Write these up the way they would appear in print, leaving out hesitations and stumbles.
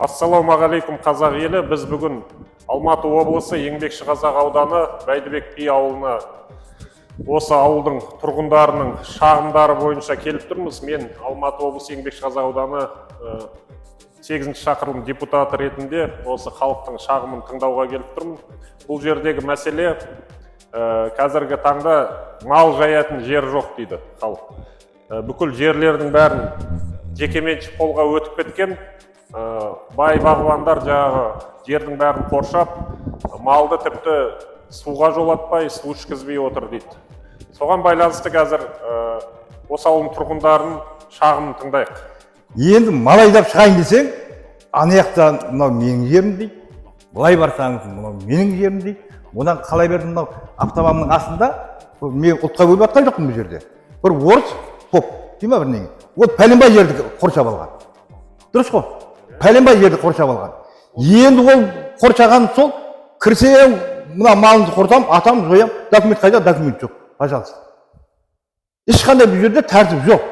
Ассалаумағалейкум, қазақ елі! Біз бүгін Алматы облысы, Еңбекшіқазақ ауданы, Бәйдібек би ауылына осы ауылдың тұрғындарының шағымдары бойынша келіп тұрмыз. Мен Алматы облысы, Еңбекшіқазақ ауданы сегізінші шақырылым депутаты ретінде осы халықтың шағымын тыңдауға келіп тұрмын. Бұл жердегі мәселе қазіргі таңда мал жаятын жер жоқ дейді халық. Бүкіл жерлердің бәрін жекеменшік қолға өтіп кеткен. Бай бағбандар жаңағы жердің бәрін қоршап, малды тіпті суға жолатпай, су ішкізбей отыр дейді. Соған байланысты қазір осы ауылдың тұрғындарының шағымын тыңдайық. Енді мал айдап шығайын десең, ана жақта мынау менің жерім дейді, былай барсаңыз, мынау менің жерім дейді. Одан қалай берді, мынау автомамның астында бұл, мен ұлтқа бөліп жатқан жоқпын, бұл жерде бір орыс поп дей ма, бірдеңе, ол пәленбай жерді қоршап алған, дұрыс қой? Пәленбай жерді қоршап алған. Енді ол қоршаған сол кірсең, мына малыңды құртамын, атамын, жоямын. Документ қайда? Документ жоқ, пожалуйста. Ешқандай бұл жерде тәртіп жоқ.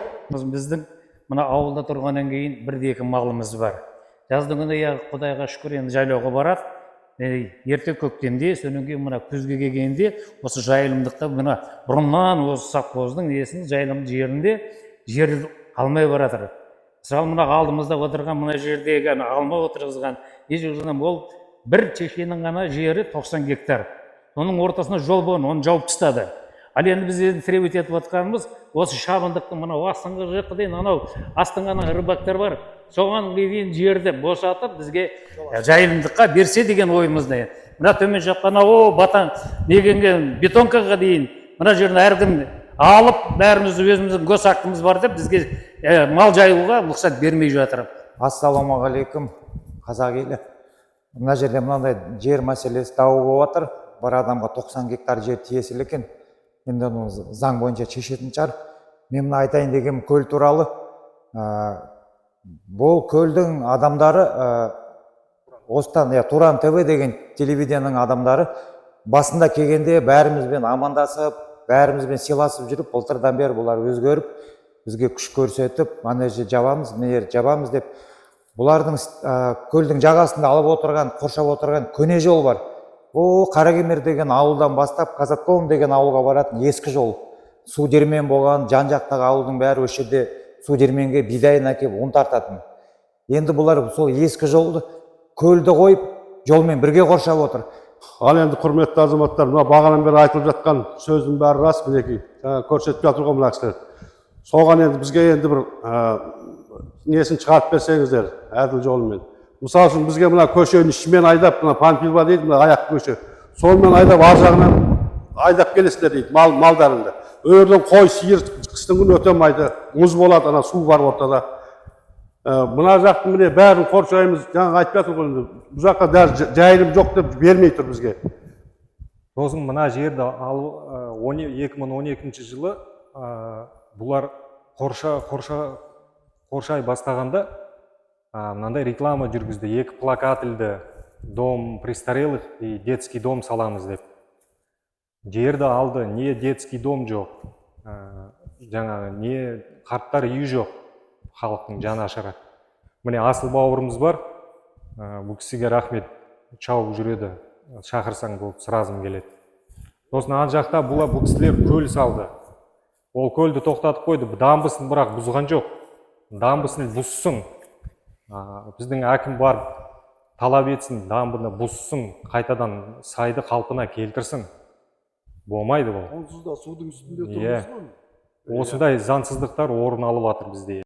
Біздің мына ауылда тұрғаннан кейін бірде екі малымыз бар. Жаздың күні, иә, құдайға шүкір, енді жайлауға барады. Ерте көктемде, содан кейін мына күзге келгенде осы жайылымдықта, мына бұрыннан осы совхоздың несін, жайылым жерінде жер қалмай баратыр. Мысалы, мына алдымызда отырған мына жердегі ана алма отырғызған, не жүргізген, ол бір чешенің ғана жері 90 гектар. Соның ортасына жол болған, оны жауып тастады. Ал енді біз енді требовать етіп жатқанымыз осы шабындықтың мынау астыңғы жаққа дейін, анау астыңғы ана рыбактар бар, соған дейін жерді босатып, бізге жайылымдыққа берсе деген ойымызда. Мына төмен жаққа, анау батан негенге, бетонкаға дейін мына жерін әркім алып, бәріміз өзіміздің госактымыз бар деп, бізге мал жаюға рұқсат бермей жатыр. Ассалаумағалейкум, қазақ елі! Мына жерде мынандай жер мәселесі дауы болып жатыр. Бір адамға 90 гектар жер тиесілі екен. Енді оны заң бойынша шешетін шығар. Мен мына айтайын дегенім көл туралы. Бұл көлдің адамдары, осыдан, иә, Туран ТВ деген телевидениенің адамдары басында келгенде бәрімізбен амандасып, бәрімізбен сыйласып жүріп, былтырдан бері бұлар өзгеріп, бізге күш көрсетіп, ана жерді жабамыз, мына жерді жабамыз деп. Бұлардың көлдің жағасында алып отырған, қоршап отырған көне жол бар. О Қаракемер деген ауылдан бастап Казатком деген ауылға баратын ескі жол, су диірмен болған. Жан жақтағы ауылдың бәрі осы жерде су диірменге бидайын әкеліп, ұн тартатын. Енді бұлар сол ескі жолды, көлді қойып, жолмен бірге қоршап отыр. Ал енді, құрметті азаматтар, мына бағанадан бері айтылып жатқан сөздің бәрі рас. Мінекей, жаңа көрсетіп жатыр ғой мына кісілер. Соған енді бізге енді бір несін шығарып берсеңіздер әділ жолымен. Мысалы үшін, бізге мына көшенің ішімен айдап, мына Панфилова дейді, мына аяқ көше, сонымен айдап, ар жағынан айдап келесіңдер дейді малдарыңды. Ол жерден қой, сиыр қыстың күні өте алмайды, мұз болады, ана су бар ортада. Мына жақтың міне бәрін қоршаймыз, жаңа айтып жатыр ғой. Енді бұл жаққа даже жайылым жоқ деп бермей тұр бізге. Сосын мына жерді алып, 2012 жылы бұлар қоршай бастағанда мынандай реклама жүргізді, екі плакат ілді: дом престарелых и детский дом саламыз деп. Жерді алды, не детский дом жоқ, жаңағы не қарттар үйі жоқ. Халықтың жанашыры міне, асыл бауырымыз бар, бұл кісіге рахмет, шауып жүреді, шақырсаң болды, сразу келеді. Сосын ана жақта бұл кісілер көл салды, ол көлді тоқтатып қойды, дамбысын бірақ бұзған жоқ. Дамбысын бұзсын, біздің әкім барып талап етсін, дамбыны бұзсын, қайтадан сайды қалпына келтірсін. Болмайды бұл. Онсыз да судың үстінде Иә. тұрмыз ғой. Осындай заңсыздықтар орын алып жатыр бізде.